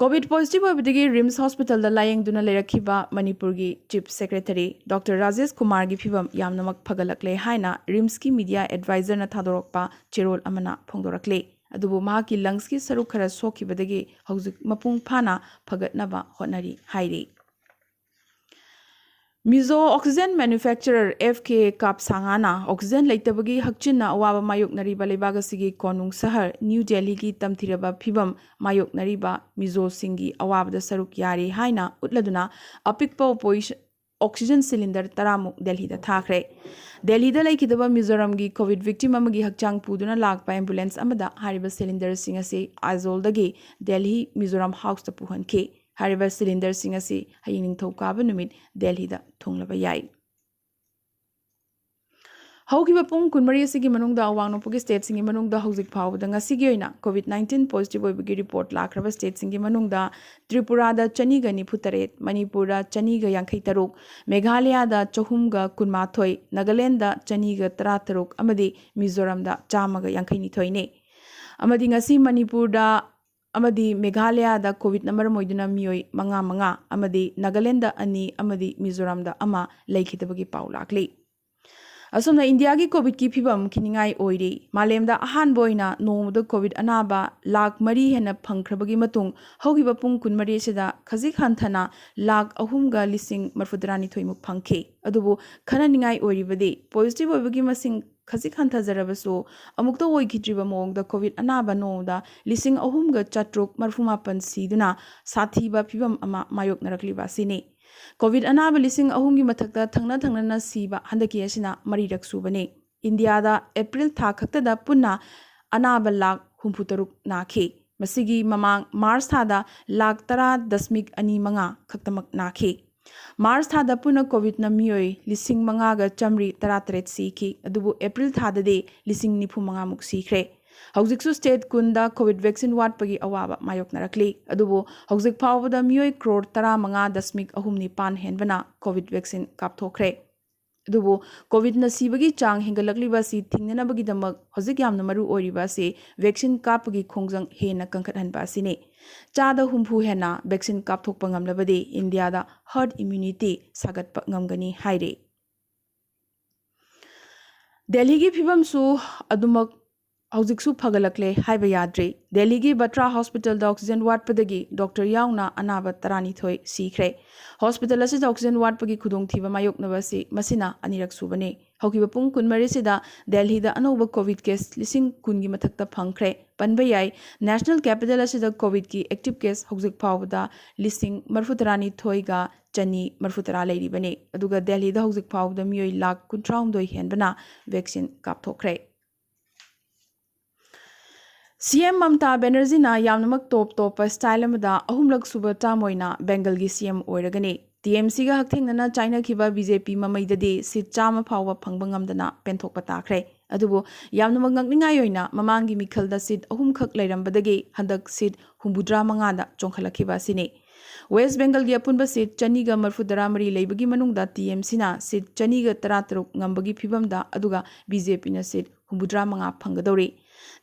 COVID positive ꯑꯣꯏꯕꯗꯒꯤ RIMS hospital ꯗ ꯂꯥꯌꯦꯡꯗꯨꯅ ꯂꯩꯔꯛꯈꯤꯕ ꯃꯅꯤꯄꯨꯔꯒꯤ Chief Secretary Doctor ꯔꯥꯖꯦꯁ ꯀꯨꯃꯥꯔꯒꯤ ꯐꯤꯚꯝ ꯌꯥꯝꯅꯃꯛ ꯐꯒꯠꯂꯛꯂꯦ ꯍꯥꯏꯅ RIMS ꯀꯤ media advisor ꯅ ꯊꯥꯗꯣꯔꯛꯄ ꯆꯦꯔꯣꯜ ꯑꯃꯅ ꯐꯣꯡꯗꯣꯔꯛꯂꯤ꯫ ꯑꯗꯨꯕꯨ ꯃꯍꯥꯛꯀꯤ lungs ꯀꯤ ꯁꯔꯨꯛ ꯈꯔ ꯁꯣꯛꯈꯤꯕꯗꯒꯤ ꯍꯧꯖꯤꯛ ꯃꯄꯨꯡ ꯐꯥꯅ ꯐꯒꯠꯅꯕ ꯍꯣꯠꯅꯔꯤ ꯍꯥꯏꯔꯤ꯫ ꯃꯤꯖꯣ oxygen manufacturer F K ꯀꯥꯞꯁꯥꯉꯥꯅ oxygen ꯂꯩꯇꯕꯒꯤ ꯍꯛꯆꯤꯟꯅ ꯑꯋꯥꯕ ꯃꯥꯌꯣꯛꯅꯔꯤꯕ ꯂꯩꯕꯥꯛ ꯑꯁꯤꯒꯤ ꯀꯣꯅꯨꯡ ꯁꯍꯔ ꯅ꯭ꯌꯨ ꯗꯦꯜꯂꯤꯒꯤ ꯇꯝꯊꯤꯔꯕ ꯐꯤꯚꯝ ꯃꯥꯌꯣꯛꯅꯔꯤꯕ ꯃꯤꯖꯣꯁꯤꯡꯒꯤ ꯑꯋꯥꯕꯗ ꯁꯔꯨꯛ ꯌꯥꯔꯤ ꯍꯥꯏꯅ ꯎꯠꯂꯗꯨꯅ ꯑꯄꯤꯛꯄ ꯑꯣꯄꯣꯖꯤꯁꯟ, ꯑꯣꯛꯁꯤꯖꯟ ꯁꯤꯂꯤꯟꯗꯔ ꯇꯔꯥꯃꯨꯛ ꯗꯦꯜꯍꯤꯗ ꯊꯥꯈ꯭ꯔꯦ꯫ ꯗꯦꯜꯍꯤꯗ ꯂꯩꯈꯤꯗꯕ ꯃꯤꯖꯣꯔꯥꯝꯒꯤ ꯀꯣꯚꯤꯗ ꯚꯤꯛꯇꯤꯝ ꯑꯃꯒꯤ ꯍꯛꯆꯥꯡ ꯄꯨꯗꯨꯅ ꯂꯥꯛꯄ ꯑꯦꯝꯕꯨꯂꯦꯟꯁ ꯑꯃꯗ ꯍꯥꯏꯔꯤꯕ ꯁꯤꯂꯤꯟꯗꯔꯁꯤꯡ ꯑꯁꯤ ꯑꯥꯏꯖꯣꯜꯗꯒꯤ ꯗꯦꯜꯍꯤ ꯃꯤꯖꯣꯔꯥꯝ ꯍꯥꯎꯁꯇ ꯄꯨꯍꯟꯈꯤ꯫ ꯍꯥꯏꯔꯤꯕ ꯁꯤꯂꯤꯟꯗꯔꯁꯤꯡ ꯑꯁꯤ ꯍꯌꯦꯡ ꯅꯤꯡꯊꯧꯀꯥꯕ ꯅꯨꯃꯤꯠ ꯗꯦꯜꯍꯤꯗ ꯊꯨꯡꯂꯕ ꯌꯥꯏ꯫ ꯍꯧꯈꯤꯕ ꯄꯨꯡ ꯀꯨꯟꯃꯔꯤ ꯑꯁꯤꯒꯤ ꯃꯅꯨꯡꯗ ꯑꯋꯥꯡ ꯅꯣꯡꯄꯣꯛꯀꯤ ꯁ꯭ꯇꯦꯠꯁꯤꯡꯒꯤ ꯃꯅꯨꯡꯗ ꯍꯧꯖꯤꯛ ꯐꯥꯎꯕꯗ ꯉꯁꯤꯒꯤ ꯑꯣꯏꯅ ꯀꯣꯚꯤꯗ ꯅꯥꯏꯟꯇꯤꯟ ꯄꯣꯖꯤꯇꯤꯚ ꯑꯣꯏꯕꯒꯤ ꯔꯤꯄꯣꯔꯠ ꯂꯥꯛꯈ꯭ꯔꯕ ꯁ꯭ꯇꯦꯠꯁꯤꯡꯒꯤ ꯃꯅꯨꯡꯗ ꯇ꯭ꯔꯤꯄꯨꯔꯥꯗ ꯆꯅꯤꯒ ꯅꯤꯐꯨ ꯇꯔꯦꯠ, ꯃꯅꯤꯄꯨꯔꯗ ꯆꯅꯤꯒ ꯌꯥꯡꯈꯩ ꯇꯔꯨꯛ, ꯃꯦꯘꯥꯂꯌꯥꯗ ꯆꯍꯨꯝꯒ ꯀꯨꯟꯃꯥꯊꯣꯏ, ꯅꯥꯒꯥꯂꯦꯟꯗ ꯆꯅꯤꯒ ꯇꯔꯥ ꯇꯔꯨꯛ ꯑꯃꯗꯤ ꯃꯤꯖꯣꯔꯥꯝꯗ ꯆꯥꯝꯃꯒ ꯌꯥꯡꯈꯩ ꯅꯤꯊꯣꯏꯅꯤ꯫ ꯑꯃꯗꯤ ꯉꯁꯤ ꯃꯅꯤꯄꯨꯔꯗ ꯑꯃꯗꯤ ꯃꯦꯘꯥꯂꯌꯥꯗ ꯀꯣꯚꯤꯗꯅ ꯃꯔꯝ ꯑꯣꯏꯗꯨꯅ ꯃꯤꯑꯣꯏ ꯃꯉꯥ ꯃꯉꯥ ꯑꯃꯗꯤ ꯅꯥꯒꯥꯂꯦꯟꯗ ꯑꯅꯤ ꯑꯃꯗꯤ ꯃꯤꯖꯣꯔꯥꯝꯗ ꯑꯃ ꯂꯩꯈꯤꯗꯕꯒꯤ ꯄꯥꯎ ꯂꯥꯛꯂꯤ꯫ ꯑꯁꯨꯝꯅ ꯏꯟꯗꯤꯌꯥꯒꯤ ꯀꯣꯚꯤꯗꯀꯤ ꯐꯤꯕꯝ ꯈꯤꯅꯤꯡꯉꯥꯏ ꯑꯣꯏꯔꯤ꯫ ꯃꯥꯂꯦꯝꯗ ꯑꯍꯥꯟꯕ ꯑꯣꯏꯅ ꯅꯣꯡꯃꯗ ꯀꯣꯚꯤꯗ ꯑꯅꯥꯕ ꯂꯥꯈ ꯃꯔꯤ ꯍꯦꯟꯅ ꯐꯪꯈ꯭ꯔꯕꯒꯤ ꯃꯇꯨꯡ ꯍꯧꯈꯤꯕ ꯄꯨꯡ ꯀꯨꯟꯃꯔꯤ ꯑꯁꯤꯗ ꯈꯖꯤꯛ ꯍꯟꯊꯅ ꯂꯥꯈ ꯑꯍꯨꯝꯒ ꯂꯤꯁꯤꯡ ꯃꯔꯤꯐꯨꯇꯔꯥꯅꯤꯊꯣꯏꯃꯨꯛ ꯐꯪꯈꯤ꯫ ꯑꯗꯨꯕꯨ ꯈꯟꯅꯅꯤꯡꯉꯥꯏ ꯑꯣꯏꯔꯤꯕꯗꯤ ꯄꯣꯖꯤꯇꯤꯚ ꯑꯣꯏꯕꯒꯤ ꯃꯁꯤꯡ ꯈꯖꯤꯛ ꯍꯟꯊꯖꯔꯕꯁꯨ ꯑꯃꯨꯛꯇ ꯑꯣꯏꯈꯤꯗ꯭ꯔꯤꯕ ꯃꯑꯣꯡꯗ ꯀꯣꯚꯤꯗ ꯑꯅꯥꯕ ꯅꯣꯡꯃꯗ ꯂꯤꯁꯤꯡ ꯑꯍꯨꯝꯒ ꯆꯥꯇ꯭ꯔꯨꯛ ꯃꯔꯤꯐꯨ ꯃꯥꯄꯟ ꯁꯤꯗꯨꯅ ꯁꯥꯊꯤꯕ ꯐꯤꯕꯝ ꯑꯃ ꯃꯥꯌꯣꯛꯅꯔꯛꯂꯤꯕ ꯑꯁꯤꯅꯤ꯫ ꯀꯣꯚꯤꯗ ꯑꯅꯥꯕ ꯂꯤꯁꯤꯡ ꯑꯍꯨꯝꯒꯤ ꯃꯊꯛꯇ ꯊꯪꯅ ꯊꯪꯅꯅ ꯁꯤꯕ ꯍꯟꯗꯛꯀꯤ ꯑꯁꯤꯅ ꯃꯔꯤꯔꯛ ꯁꯨꯕꯅꯤ꯫ ꯏꯟꯗꯤꯌꯥꯗ ꯑꯦꯄ꯭ꯔꯤꯜ ꯊꯥ ꯈꯛꯇꯗ ꯄꯨꯟꯅ ꯑꯅꯥꯕ ꯂꯥꯈ ꯍꯨꯝꯐꯨ ꯇꯔꯨꯛ ꯅꯥꯈꯤ꯫ ꯃꯁꯤꯒꯤ ꯃꯃꯥꯡ ꯃꯥꯔꯆ ꯊꯥꯗ ꯂꯥꯈ ꯇꯔꯥ ꯗꯁꯃꯤꯛ ꯑꯅꯤ ꯃꯉꯥ ꯈꯛꯇꯃꯛ ꯅꯥꯈꯤ꯫ ꯃꯥꯔꯆ ꯊꯥꯗ ꯄꯨꯟꯅ ꯀꯣꯚꯤꯗꯅ ꯃꯤꯑꯣꯏ ꯂꯤꯁꯤꯡ ꯃꯉꯥꯒ ꯆꯥꯝꯃꯔꯤ ꯇꯔꯥꯇꯔꯦꯠ ꯁꯤꯈꯤ, ꯑꯗꯨꯕꯨ ꯑꯦꯄ꯭ꯔꯤꯜ ꯊꯥꯗꯗꯤ ꯂꯤꯁꯤꯡ ꯅꯤꯐꯨ ꯃꯉꯥꯃꯨꯛ ꯁꯤꯈ꯭ꯔꯦ꯫ ꯍꯧꯖꯤꯛꯁꯨ ꯁ꯭ꯇꯦꯠ ꯀꯨꯟꯗ ꯀꯣꯚꯤꯗ ꯚꯦꯛꯁꯤꯟ ꯋꯥꯠꯄꯒꯤ ꯑꯋꯥꯕ ꯃꯥꯌꯣꯛꯅꯔꯛꯂꯤ꯫ ꯑꯗꯨꯕꯨ ꯍꯧꯖꯤꯛ ꯐꯥꯎꯕꯗ ꯃꯤꯑꯣꯏ ꯀ꯭ꯔꯣꯔ ꯇꯔꯥꯃꯉꯥ ꯗꯁꯃꯤꯛ ꯑꯍꯨꯝ ꯅꯤꯄꯥꯟ ꯍꯦꯟꯕꯅ ꯀꯣꯚꯤꯗ ꯚꯦꯛꯁꯤꯟ ꯀꯥꯞꯊꯣꯛꯈ꯭ꯔꯦ꯫ ꯑꯗꯨꯕꯨ ꯀꯣꯚꯤꯗꯅ ꯁꯤꯕꯒꯤ ꯆꯥꯡ ꯍꯦꯟꯒꯠꯂꯛꯂꯤꯕ ꯑꯁꯤ ꯊꯤꯡꯅꯅꯕꯒꯤꯗꯃꯛ ꯍꯧꯖꯤꯛ ꯌꯥꯝꯅ ꯃꯔꯨ ꯑꯣꯏꯔꯤꯕ ꯑꯁꯤ ꯚꯦꯛꯁꯤꯟ ꯀꯥꯞꯄꯒꯤ ꯈꯣꯡꯖꯪ ꯍꯦꯟꯅ ꯀꯟꯈꯠꯍꯟꯕ ꯑꯁꯤꯅꯤ꯫ ꯆꯥꯗ ꯍꯨꯝꯐꯨ ꯍꯦꯟꯅ ꯚꯦꯛꯁꯤꯟ ꯀꯥꯞꯊꯣꯛꯄ ꯉꯝꯂꯕꯗꯤ ꯏꯟꯗꯤꯌꯥꯗ ꯍꯔꯗ ꯏꯝꯌꯨꯅꯤꯇꯤ ꯁꯥꯒꯠꯄ ꯉꯝꯒꯅꯤ ꯍꯥꯏꯔꯤ꯫ ꯗꯦꯜꯍꯤꯒꯤ ꯐꯤꯕꯝꯁꯨ ꯑꯗꯨꯃꯛ ꯍꯧꯖꯤꯛꯁꯨ ꯐꯒꯠꯂꯛꯂꯦ ꯍꯥꯏꯕ ꯌꯥꯗ꯭ꯔꯤ꯫ ꯗꯦꯜꯍꯤꯒꯤ ꯕꯇ꯭ꯔꯥ ꯍꯣꯁꯄꯤꯇꯥꯜꯗ ꯑꯣꯛꯁꯤꯖꯟ ꯋꯥꯠꯄꯗꯒꯤ ꯗꯣꯛꯇꯔ ꯌꯥꯎꯅ ꯑꯅꯥꯕ ꯇꯔꯥꯅꯤꯊꯣꯏ ꯁꯤꯈ꯭ꯔꯦ꯫ ꯍꯣꯁꯄꯤꯇꯥꯜ ꯑꯁꯤꯗ ꯑꯣꯛꯁꯤꯖꯟ ꯋꯥꯠꯄꯒꯤ ꯈꯨꯗꯣꯡꯊꯤꯕ ꯃꯥꯌꯣꯛꯅꯕ ꯑꯁꯤ ꯃꯁꯤꯅ ꯑꯅꯤꯔꯛ ꯁꯨꯕꯅꯤ꯫ ꯍꯧꯈꯤꯕ ꯄꯨꯡ ꯀꯨꯟꯃꯔꯤꯁꯤꯗ ꯗꯦꯜꯍꯤꯗ ꯑꯅꯧꯕ ꯀꯣꯚꯤꯗ ꯀꯦꯁ ꯂꯤꯁꯤꯡ ꯀꯨꯟꯒꯤ ꯃꯊꯛꯇ ꯐꯪꯈ꯭ꯔꯦ꯫ ꯄꯟꯕ ꯌꯥꯏ, ꯅꯦꯁꯅꯦꯜ ꯀꯦꯄꯤꯇꯦꯜ ꯑꯁꯤꯗ ꯀꯣꯚꯤꯗꯀꯤ ꯑꯦꯛꯇꯤꯚ ꯀꯦꯁ ꯍꯧꯖꯤꯛ ꯐꯥꯎꯕꯗ ꯂꯤꯁꯤꯡ ꯃꯔꯤꯐꯨꯇꯔꯥꯅꯤꯊꯣꯏꯒ ꯆꯅꯤ ꯃꯔꯤꯐꯨꯇꯔꯥ ꯂꯩꯔꯤꯕꯅꯤ꯫ ꯑꯗꯨꯒ ꯗꯦꯜꯂꯤꯗ ꯍꯧꯖꯤꯛ ꯐꯥꯎꯕꯗ ꯃꯤꯑꯣꯏ ꯂꯥꯈ ꯀꯨꯟꯊ꯭ꯔꯥꯍꯨꯝꯗꯣꯏ ꯍꯦꯟꯕꯅ vaccine ꯀꯥꯞꯊꯣꯛꯈ꯭ꯔꯦ꯫ ꯁꯤ ꯑꯦꯝ ꯃꯝꯇꯥ ꯕꯦꯅꯔꯖꯤꯅ ꯌꯥꯝꯅꯃꯛ ꯇꯣꯞ ꯇꯣꯞꯄ style ꯑꯃꯗ ꯑꯍꯨꯝꯂꯛ ꯁꯨꯕ term ꯑꯣꯏꯅ ꯕꯦꯡꯒꯜꯒꯤ ꯁꯤ ꯑꯦꯝ ꯑꯣꯏꯔꯒꯅꯤ꯫ ꯇꯤ ꯑꯦꯝ ꯁꯤꯒ ꯍꯛꯊꯦꯡꯅꯅ ꯆꯥꯏꯅꯈꯤꯕ ꯕꯤ ꯖꯦ ꯄꯤ ꯃꯃꯩꯗꯗꯤ seat ꯆꯥꯝꯃ ꯐꯥꯎꯕ ꯐꯪꯕ ꯉꯝꯗꯅ ꯄꯦꯟꯊꯣꯛꯄ ꯇꯥꯈ꯭ꯔꯦ꯫ ꯑꯗꯨꯕꯨ ꯌꯥꯝꯅꯃꯛ ꯉꯛꯅꯤꯡꯉꯥꯏ ꯑꯣꯏꯅ ꯃꯃꯥꯡꯒꯤ ꯃꯤꯈꯜꯗ seat ꯑꯍꯨꯝꯈꯛ ꯂꯩꯔꯝꯕꯗꯒꯤ ꯍꯟꯗꯛ seat ꯍꯨꯝꯐꯨꯇꯔꯥ ꯃꯉꯥꯗ ꯆꯣꯡꯈꯠꯂꯛꯈꯤꯕ ꯑꯁꯤꯅꯤ꯫ ꯋꯦꯁ ꯕꯦꯡꯒꯜꯒꯤ ꯑꯄꯨꯟꯕ seat ꯆꯅꯤꯒ ꯃꯔꯤꯐꯨꯇꯔꯥ ꯃꯔꯤ ꯂꯩꯕꯒꯤ ꯃꯅꯨꯡꯗ ꯇꯤ ꯑꯦꯝ ꯁꯤꯅ seat ꯆꯅꯤꯒ ꯇꯔꯥꯇꯔꯨꯛ ꯉꯝꯕꯒꯤ ꯐꯤꯕꯝꯗ, ꯑꯗꯨꯒ ꯕꯤ ꯖꯦ ꯄꯤꯅ seat ꯍꯨꯝꯐꯨꯇꯔꯥ ꯃꯉꯥ ꯐꯪꯒꯗꯧꯔꯤ꯫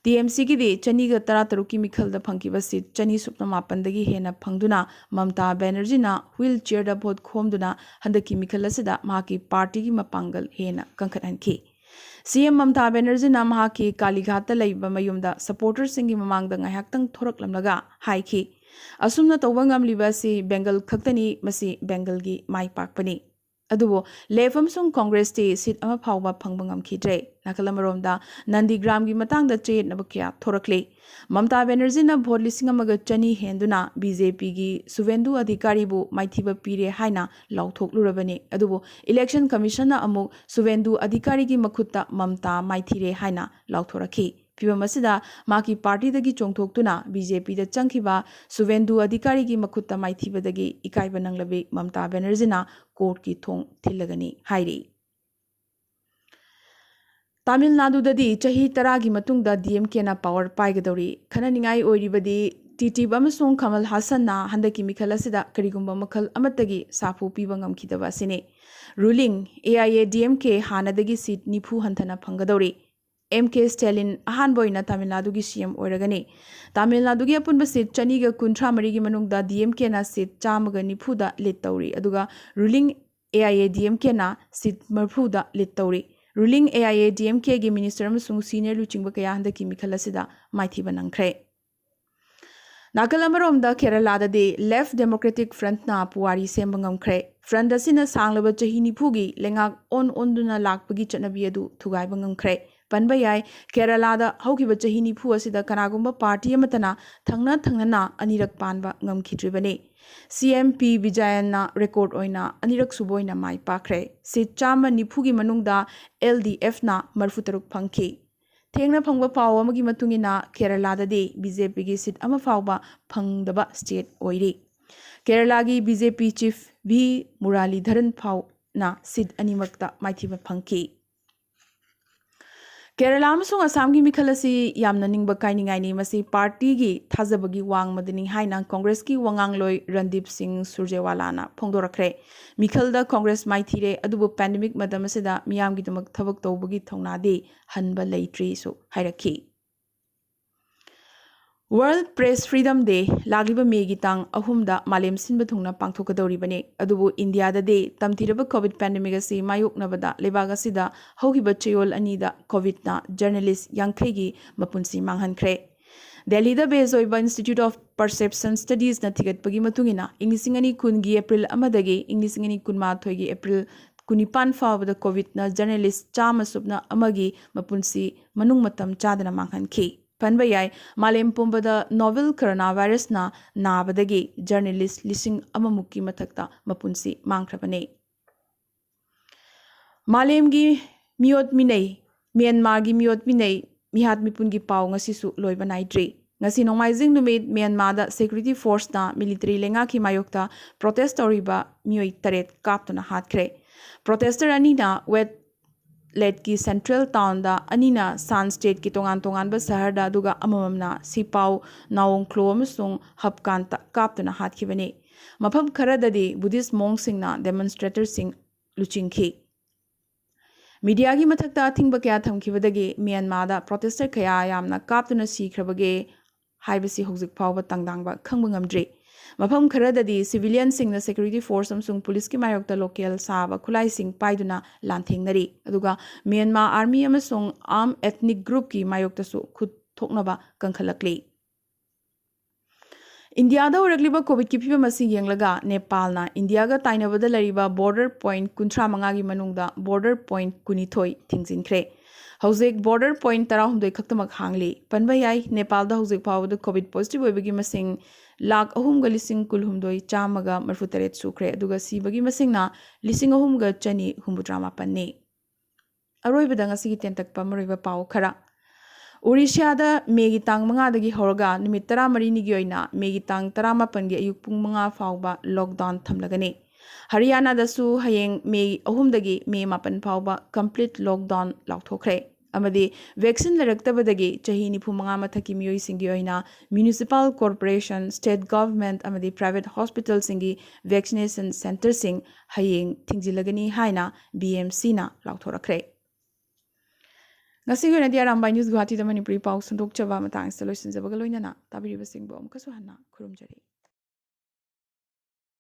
ꯇꯤ ꯑꯦꯝ ꯁꯤꯒꯤꯗꯤ ꯆꯅꯤꯒ ꯇꯔꯥꯇꯔꯨꯛꯀꯤ ꯃꯤꯈꯜꯗ ꯐꯪꯈꯤꯕ seat ꯆꯅꯤ ꯁꯨꯞꯅ ꯃꯥꯄꯟꯗꯒꯤ ꯍꯦꯟꯅ ꯐꯪꯗꯨꯅ ꯃꯝꯇꯥ ꯕꯦꯅꯔꯖꯤꯅ wheel chairꯗ vote ꯈꯣꯝꯗꯨꯅ ꯍꯟꯗꯛꯀꯤ ꯃꯤꯈꯜ ꯑꯁꯤꯗ ꯃꯍꯥꯛꯀꯤ partyꯒꯤ ꯃꯄꯥꯡꯒꯜ ꯍꯦꯟꯅ ꯀꯟꯈꯠꯍꯟꯈꯤ꯫ ꯁꯤ ꯑꯦꯝ ꯃꯝꯇꯥ ꯕꯦꯅꯔꯖꯤꯅ ꯃꯍꯥꯛꯀꯤ ꯀꯥꯂꯤꯘꯥꯠꯇ ꯂꯩꯕ ꯃꯌꯨꯝꯗ supporterꯁꯤꯡꯒꯤ ꯃꯃꯥꯡꯗ ꯉꯥꯏꯍꯥꯛꯇꯪ ꯊꯣꯔꯛꯂꯝꯂꯒ ꯍꯥꯏꯈꯤ, "ꯑꯁꯨꯝꯅ ꯇꯧꯕ ꯉꯝꯂꯤꯕ ꯑꯁꯤ ꯕꯦꯡꯒꯜ ꯈꯛꯇꯅꯤ, ꯃꯁꯤ ꯕꯦꯡꯒꯜꯒꯤ ꯃꯥꯏ ꯄꯥꯛꯄꯅꯤ"꯫ ꯑꯗꯨꯕꯨ ꯂꯦꯐ ꯑꯃꯁꯨꯡ ꯀꯣꯡꯒ꯭ꯔꯦꯁꯇꯤ seat ꯑꯃ ꯐꯥꯎꯕ ꯐꯪꯕ ꯉꯝꯈꯤꯗ꯭ꯔꯦ꯫ ꯅꯥꯀꯜ ꯑꯃꯔꯣꯝꯗ ꯅꯟꯗꯤꯒ꯭ꯔꯥꯝꯒꯤ ꯃꯇꯥꯡꯗ ꯆꯌꯦꯠꯅꯕ ꯀꯌꯥ ꯊꯣꯔꯛꯂꯤ꯫ ꯃꯝꯇꯥ ꯕꯦꯅꯔꯖꯤꯅ vote ꯂꯤꯁꯤꯡ ꯑꯃꯒ ꯆꯅꯤ ꯍꯦꯟꯗꯨꯅ ꯕꯤ ꯖꯦ ꯄꯤꯒꯤ ꯁꯨꯚꯦꯟꯗꯨ ꯑꯙꯤꯀꯥꯔꯤꯕꯨ ꯃꯥꯏꯊꯤꯕ ꯄꯤꯔꯦ ꯍꯥꯏꯅ ꯂꯥꯎꯊꯣꯛꯂꯨꯔꯕꯅꯤ꯫ ꯑꯗꯨꯕꯨ election commissionꯅ ꯑꯃꯨꯛ ꯁꯨꯚꯦꯟꯗꯨ ꯑꯙꯤꯀꯥꯔꯤꯒꯤ ꯃꯈꯨꯠꯇ ꯃꯝꯇꯥ ꯃꯥꯏꯊꯤꯔꯦ ꯍꯥꯏꯅ ꯂꯥꯎꯊꯣꯔꯛꯈꯤ꯫ ꯐꯤꯚꯝ ꯑꯁꯤꯗ ꯃꯍꯥꯛꯀꯤ partyꯗꯒꯤ ꯆꯣꯡꯊꯣꯛꯇꯨꯅ ꯕꯤ ꯖꯦ ꯄꯤꯗ ꯆꯪꯈꯤꯕ ꯁꯨꯚꯦꯟꯗꯨ ꯑꯙꯤꯀꯥꯔꯤꯒꯤ ꯃꯈꯨꯠꯇ ꯃꯥꯏꯊꯤꯕꯗꯒꯤ ꯏꯀꯥꯏꯕ ꯅꯪꯂꯕꯤ ꯃꯝꯇꯥ ꯕꯦꯅꯔꯖꯤꯅ courtꯀꯤ ꯊꯣꯡ ꯊꯤꯜꯂꯒꯅꯤ ꯍꯥꯏꯔꯤ꯫ ꯇꯥꯃꯤꯜ ꯅꯥꯗꯨꯗꯗꯤ ꯆꯍꯤ ꯇꯔꯥꯒꯤ ꯃꯇꯨꯡꯗ ꯗꯤ ꯑꯦꯝ ꯀꯦꯅ power ꯄꯥꯏꯒꯗꯧꯔꯤ꯫ ꯈꯟꯅꯅꯤꯡꯉꯥꯏ ꯑꯣꯏꯔꯤꯕꯗꯤ ꯇꯤꯇꯤꯞ ꯑꯃꯁꯨꯡ ꯀꯃꯜ ꯍꯥꯁꯟꯅ ꯍꯟꯗꯛꯀꯤ ꯃꯤꯈꯜ ꯑꯁꯤꯗ ꯀꯔꯤꯒꯨꯝꯕ ꯃꯈꯜ ꯑꯃꯠꯇꯒꯤ ꯁꯥꯐꯨ ꯄꯤꯕ ꯉꯝꯈꯤꯗꯕ ꯑꯁꯤꯅꯤ꯫ Ruling A I A D M ꯀꯦ ꯍꯥꯟꯅꯗꯒꯤ seat ꯅꯤꯐꯨ ꯍꯟꯊꯅ ꯐꯪꯒꯗꯧꯔꯤ꯫ ꯑꯦꯝ ꯀꯦ ꯁ꯭ꯇꯦꯂꯤꯟ ꯑꯍꯥꯟꯕ ꯑꯣꯏꯅ ꯇꯥꯃꯤꯜ ꯅꯥꯗꯨꯒꯤ ꯁꯤ ꯑꯦꯝ ꯑꯣꯏꯔꯒꯅꯤ꯫ ꯇꯥꯃꯤꯜ ꯅꯥꯗꯨꯒꯤ ꯑꯄꯨꯟꯕ seat ꯆꯅꯤꯒ ꯀꯨꯟꯊ꯭ꯔꯥ ꯃꯔꯤꯒꯤ ꯃꯅꯨꯡꯗ ꯗꯤ ꯑꯦꯝ ꯀꯦꯅ seat ꯆꯥꯝꯃꯒ ꯅꯤꯐꯨꯗ lead ꯇꯧꯔꯤ, ꯑꯗꯨꯒ ruling A I A D M ꯀꯦꯅ seat ꯃꯔꯤꯐꯨꯗ lead ꯇꯧꯔꯤ꯫ Ruling A I A D M ꯀꯦꯒꯤ minister ꯑꯃꯁꯨꯡ senior ꯂꯨꯆꯤꯡꯕ ꯀꯌꯥ ꯍꯟꯗꯛꯀꯤ ꯃꯤꯈꯜ ꯑꯁꯤꯗ ꯃꯥꯏꯊꯤꯕ ꯅꯪꯈ꯭ꯔꯦ꯫ ꯅꯥꯀꯜ ꯑꯃꯔꯣꯝꯗ ꯀꯦꯔꯂꯥꯗꯗꯤ Left Democratic Frontꯅ ꯄꯨꯋꯥꯔꯤ ꯁꯦꯝꯕ ꯉꯝꯈ꯭ꯔꯦ꯫ Front ꯑꯁꯤꯅ ꯁꯥꯡꯂꯕ ꯆꯍꯤ ꯅꯤꯐꯨꯒꯤ ꯂꯩꯉꯥꯛ ꯑꯣꯟ ꯑꯣꯟꯗꯨꯅ ꯂꯥꯛꯄꯒꯤ ꯆꯠꯅꯕꯤ ꯑꯗꯨ ꯊꯨꯒꯥꯏꯕ ꯉꯝꯈ꯭ꯔꯦ꯫ ꯄꯟꯕ ꯌꯥꯏ, ꯀꯦꯔꯂꯥꯗ ꯍꯧꯈꯤꯕ ꯆꯍꯤ ꯅꯤꯐꯨ ꯑꯁꯤꯗ ꯀꯅꯥꯒꯨꯝꯕ party ꯑꯃꯠꯇꯅ ꯊꯪꯅ ꯊꯪꯅꯅ ꯑꯅꯤꯔꯛ ꯄꯥꯟꯕ ꯉꯝꯈꯤꯗ꯭ꯔꯤꯕꯅꯤ꯫ C M P ꯕꯤꯖꯌꯟꯅ record ꯑꯣꯏꯅ ꯑꯅꯤꯔꯛ ꯁꯨꯕ ꯑꯣꯏꯅ ꯃꯥꯏ ꯄꯥꯛꯈ꯭ꯔꯦ꯫ Seat ꯆꯥꯝꯃ ꯅꯤꯐꯨꯒꯤ ꯃꯅꯨꯡꯗ L D Fꯅ ꯃꯔꯤꯐꯨ ꯇꯔꯨꯛ ꯐꯪꯈꯤ꯫ ꯊꯦꯡꯅ ꯐꯪꯕ ꯄꯥꯎ ꯑꯃꯒꯤ ꯃꯇꯨꯡ ꯏꯟꯅ, ꯀꯦꯔꯂꯥꯗꯗꯤ B J Pꯒꯤ seat ꯑꯃ ꯐꯥꯎꯕ ꯐꯪꯗꯕ state ꯑꯣꯏꯔꯤ꯫ ꯀꯦꯔꯂꯥꯒꯤ B J P chief V ꯃꯨꯔꯥꯂꯤꯙꯔꯟ ꯐꯥꯎꯅ seat ꯑꯅꯤꯃꯛꯇ ꯃꯥꯏꯊꯤꯕ ꯐꯪꯈꯤ꯫ ꯀꯦꯔꯂꯥ ꯑꯃꯁꯨꯡ ꯑꯁꯥꯝꯒꯤ ꯃꯤꯈꯜ ꯑꯁꯤ ꯌꯥꯝꯅ ꯅꯤꯡꯕ ꯀꯥꯏꯅꯤꯡꯉꯥꯏꯅꯤ꯫ ꯃꯁꯤ partyꯒꯤ ꯊꯥꯖꯕꯒꯤ ꯋꯥꯡꯃꯗꯅꯤ ꯍꯥꯏꯅ Congressꯀꯤ ꯋꯥꯉꯥꯡꯂꯣꯏ ꯔꯟꯗꯤꯞ ꯁꯤꯡ ꯁꯨꯔꯖꯦꯋꯥꯂꯥꯅ ꯐꯣꯡꯗꯣꯔꯛꯈ꯭ꯔꯦ꯫ ꯃꯤꯈꯜꯗ Congress ꯃꯥꯏꯊꯤꯔꯦ, ꯑꯗꯨꯕꯨ pandemic ꯃꯇꯝ ꯑꯁꯤꯗ ꯃꯤꯌꯥꯝꯒꯤꯗꯃꯛ ꯊꯕꯛ ꯇꯧꯕꯒꯤ ꯊꯧꯅꯥꯗꯤ ꯍꯟꯕ ꯂꯩꯇ꯭ꯔꯤꯁꯨ ꯍꯥꯏꯔꯛꯈꯤ꯫ World Press Freedom Day ꯂꯥꯛꯂꯤꯕ ꯃꯦꯒꯤ ꯇꯥꯡ ꯑꯍꯨꯝꯗ ꯃꯥꯂꯦꯝ ꯁꯤꯟꯕ ꯊꯨꯡꯅ ꯄꯥꯡꯊꯣꯛꯀꯗꯧꯔꯤꯕꯅꯤ꯫ ꯑꯗꯨꯕꯨ ꯏꯟꯗꯤꯌꯥꯗꯗꯤ ꯇꯝꯊꯤꯔꯕ COVID pandemic ꯑꯁꯤ ꯃꯥꯌꯣꯛꯅꯕꯗ ꯂꯩꯕꯥꯛ ꯑꯁꯤꯗ ꯍꯧꯈꯤꯕ ꯆꯌꯣꯜ ꯑꯅꯤꯗ COVIDꯅ journalist ꯌꯥꯡꯈꯩꯒꯤ ꯃꯄꯨꯟꯁꯤ ꯃꯥꯡꯍꯟꯈ꯭ꯔꯦ꯫ ꯗꯦꯜꯂꯤꯗ base ꯑꯣꯏꯕ Institute of Perception Studiesꯅ ꯊꯤꯒꯠꯄꯒꯤ ꯃꯇꯨꯡ ꯏꯟꯅ, ꯏꯪ ꯂꯤꯁꯤꯡ ꯑꯅꯤ ꯀꯨꯟꯒꯤ April ꯑꯃꯗꯒꯤ ꯏꯪ ꯂꯤꯁꯤꯡ ꯑꯅꯤ ꯀꯨꯟꯃꯥꯊꯣꯏꯒꯤ April ꯀꯨꯟꯅꯤꯄꯥꯟ ꯐꯥꯎꯕꯗ COVIDꯅ journalist ꯆꯥꯝꯃ ꯁꯨꯞꯅ ꯑꯃꯒꯤ ꯃꯄꯨꯟꯁꯤ ꯃꯅꯨꯡ ꯃꯇꯝ ꯆꯥꯗꯅ ꯃꯥꯡꯍꯟꯈꯤ꯫ ꯄꯟꯕ ꯌꯥꯏ, ꯃꯥꯂꯦꯝ ꯄꯨꯝꯕꯗ novel coronavirusꯅ ꯅꯥꯕꯗꯒꯤ journalist ꯂꯤꯁꯤꯡ ꯑꯃꯃꯨꯛꯀꯤ ꯃꯊꯛꯇ ꯃꯄꯨꯟꯁꯤ ꯃꯥꯡꯈ꯭ꯔꯕꯅꯤ꯫ ꯃꯥꯂꯦꯝꯒꯤ ꯃꯤꯑꯣꯠ ꯃꯤꯅꯩ, ꯃ꯭ꯌꯥꯟꯃꯥꯔꯒꯤ ꯃꯤꯑꯣꯠ ꯃꯤꯅꯩ, ꯃꯤꯍꯥꯠ ꯃꯤꯄꯨꯟꯒꯤ ꯄꯥꯎ ꯉꯁꯤꯁꯨ ꯂꯣꯏꯕ ꯅꯥꯏꯗ꯭ꯔꯤ꯫ ꯉꯁꯤ ꯅꯣꯡꯃꯥꯏꯖꯤꯡ ꯅꯨꯃꯤꯠ ꯃ꯭ꯌꯥꯟꯃꯥꯔꯗ security forceꯅ military ꯂꯩꯉꯥꯛꯀꯤ ꯃꯥꯌꯣꯛꯇ protest ꯇꯧꯔꯤꯕ ꯃꯤꯑꯣꯏ ꯇꯔꯦꯠ ꯀꯥꯞꯇꯨꯅ ꯍꯥꯠꯈ꯭ꯔꯦ꯫ Protester ꯑꯅꯤꯅ ꯋꯦꯠ ꯂꯦꯠꯀꯤ central townꯗ, ꯑꯅꯤꯅ ꯁꯥꯟ stateꯀꯤ ꯇꯣꯉꯥꯟ ꯇꯣꯉꯥꯟꯕ ꯁꯍꯔꯗ, ꯑꯗꯨꯒ ꯑꯃꯃꯝꯅ ꯁꯤꯄꯥꯎ, ꯅꯥꯋꯣꯡꯈ꯭ꯂꯣ ꯑꯃꯁꯨꯡ ꯍꯞꯀꯥꯟꯇ ꯀꯥꯞꯇꯨꯅ ꯍꯥꯠꯈꯤꯕꯅꯤ꯫ ꯃꯐꯝ ꯈꯔꯗꯗꯤ Buddhist monkꯁꯤꯡꯅ demonstratorꯁꯤꯡ ꯂꯨꯆꯤꯡꯈꯤ꯫ Mediaꯒꯤ ꯃꯊꯛꯇ ꯑꯊꯤꯡꯕ ꯀꯌꯥ ꯊꯝꯈꯤꯕꯗꯒꯤ ꯃ꯭ꯌꯥꯟꯃꯥꯔꯗ protester ꯀꯌꯥ ꯌꯥꯝꯅ ꯀꯥꯞꯇꯨꯅ ꯁꯤꯈ꯭ꯔꯕꯒꯦ ꯍꯥꯏꯕꯁꯤ ꯍꯧꯖꯤꯛ ꯐꯥꯎꯕ ꯇꯥꯡꯗꯥꯡꯕ ꯈꯪꯕ ꯉꯝꯗ꯭ꯔꯤ꯫ ꯃꯐꯝ ꯈꯔꯗꯗꯤ civilianꯁꯤꯡꯅ security force ꯑꯃꯁꯨꯡ policeꯀꯤ ꯃꯥꯌꯣꯛꯇ local ꯁꯥꯕ ꯈꯨꯠꯂꯥꯏꯁꯤꯡ ꯄꯥꯏꯗꯨꯅ ꯂꯥꯟꯊꯦꯡꯅꯔꯤ, ꯑꯗꯨꯒ Myanmar Army ꯑꯃꯁꯨꯡ armed ethnic groupꯀꯤ ꯃꯥꯌꯣꯛꯇꯁꯨ ꯈꯨꯠ ꯊꯣꯛꯅꯕ ꯀꯟꯈꯠꯂꯛꯂꯤ꯫ ꯏꯟꯗꯤꯌꯥꯗ ꯑꯣꯏꯔꯛꯂꯤꯕ ꯀꯣꯚꯤꯗꯀꯤ ꯐꯤꯕꯝ ꯑꯁꯤ ꯌꯦꯡꯂꯒ ꯅꯦꯄꯥꯜꯅ ꯏꯟꯗꯤꯌꯥꯒ ꯇꯥꯏꯅꯕꯗ ꯂꯩꯔꯤꯕ ꯕꯣꯔꯗꯔ ꯄꯣꯏꯟꯠ ꯀꯨꯟꯊ꯭ꯔꯥ ꯃꯉꯥꯒꯤ ꯃꯅꯨꯡꯗ ꯕꯣꯔꯗꯔ ꯄꯣꯏꯟꯠ ꯀꯨꯟꯅꯤꯊꯣꯏ ꯊꯤꯡꯖꯤꯟꯈ꯭ꯔꯦ꯫ ꯍꯧꯖꯤꯛ ꯕꯣꯔꯗꯔ ꯄꯣꯏꯟꯠ ꯇꯔꯥꯍꯨꯝꯗꯣꯏ ꯈꯛꯇꯃꯛ ꯍꯥꯡꯂꯤ꯫ ꯄꯟꯕ ꯌꯥꯏ, ꯅꯦꯄꯥꯜꯗ ꯍꯧꯖꯤꯛ ꯐꯥꯎꯕꯗ ꯀꯣꯚꯤꯗ ꯄꯣꯖꯤꯇꯤꯚ ꯑꯣꯏꯕꯒꯤ ꯃꯁꯤꯡ ꯂꯥꯈ ꯑꯍꯨꯝꯒ ꯂꯤꯁꯤꯡ ꯀꯨꯟꯍꯨꯝꯗꯣꯏ ꯆꯥꯝꯃꯒ ꯃꯔꯤꯐꯨꯇꯔꯦꯠ ꯁꯨꯈ꯭ꯔꯦ, ꯑꯗꯨꯒ ꯁꯤꯕꯒꯤ ꯃꯁꯤꯡꯅ ꯂꯤꯁꯤꯡ ꯑꯍꯨꯝꯒ ꯆꯅꯤ ꯍꯨꯝꯐꯨꯇꯔꯥ ꯃꯥꯄꯟꯅꯤ꯫ ꯑꯔꯣꯏꯕꯗ ꯉꯁꯤꯒꯤ ꯇꯦꯟꯇꯛꯄ ꯃꯔꯨꯑꯣꯏꯕ ꯄꯥꯎ ꯈꯔ꯫ ꯑꯣꯔꯤꯁꯤꯌꯥꯗ ꯃꯦꯒꯤ ꯇꯥꯡ ꯃꯉꯥꯗꯒꯤ ꯍꯧꯔꯒ ꯅꯨꯃꯤꯠ ꯇꯔꯥꯃꯔꯤꯅꯤꯒꯤ ꯑꯣꯏꯅ ꯃꯦꯒꯤ ꯇꯥꯡ ꯇꯔꯥꯃꯥꯄꯟꯒꯤ ꯑꯌꯨꯛ ꯄꯨꯡ ꯃꯉꯥ ꯐꯥꯎꯕ ꯂꯣꯛꯗꯥꯎꯟ ꯊꯝꯂꯒꯅꯤ꯫ ꯍꯔꯤꯌꯥꯅꯥꯗꯁꯨ ꯍꯌꯦꯡ ꯃꯦ ꯑꯍꯨꯝꯗꯒꯤ ꯃꯦ ꯃꯥꯄꯟ ꯐꯥꯎꯕ ꯀꯝꯄ꯭ꯂꯤꯠ ꯂꯣꯛꯗꯥꯎꯟ ꯂꯥꯎꯊꯣꯛꯈ꯭ꯔꯦ꯫ ꯑꯃꯗꯤ ꯚꯦꯛꯁꯤꯟ ꯂꯩꯔꯛꯇꯕꯗꯒꯤ ꯆꯍꯤ ꯅꯤꯐꯨ ꯃꯉꯥ ꯃꯊꯛꯀꯤ ꯃꯤꯑꯣꯏꯁꯤꯡꯒꯤ ꯑꯣꯏꯅ ꯃ꯭ꯌꯨꯅꯤꯁꯤꯄꯥꯜ ꯀꯣꯔꯄꯣꯔꯦꯁꯟ, ꯁ꯭ꯇꯦꯠ ꯒꯚꯔꯟꯃꯦꯟꯠ ꯑꯃꯗꯤ ꯄ꯭ꯔꯥꯏꯚꯦꯠ ꯍꯣꯁꯄꯤꯇꯥꯜꯁꯤꯡꯒꯤ ꯚꯦꯛꯁꯤꯅꯦꯁꯟ ꯁꯦꯟꯇꯔꯁꯤꯡ ꯍꯌꯦꯡ ꯊꯤꯡꯖꯤꯜꯂꯒꯅꯤ ꯍꯥꯏꯅ ꯕꯤ ꯑꯦꯝ ꯁꯤꯅ ꯂꯥꯎꯊꯣꯔꯛꯈ꯭ꯔꯦ꯫ ꯉꯁꯤꯒꯤ ꯑꯣꯏꯅꯗꯤ ꯑꯔꯥꯝꯕꯥꯏ ꯅ꯭ꯌꯨꯁ ꯒꯨꯋꯥꯍꯥꯇꯤꯗ ꯃꯅꯤꯄꯨꯔꯤ ꯄꯥꯎ ꯁꯟꯗꯣꯛꯆꯕ ꯃꯇꯥꯡꯁꯤꯗ ꯂꯣꯏꯁꯤꯟꯖꯕꯒ ꯂꯣꯏꯅꯅ ꯇꯥꯕꯤꯔꯤꯕꯁꯤꯡꯕꯨ ꯑꯃꯨꯛꯀꯁꯨ ꯍꯟꯅ ꯈꯨꯔꯨꯝꯖꯔꯤ꯫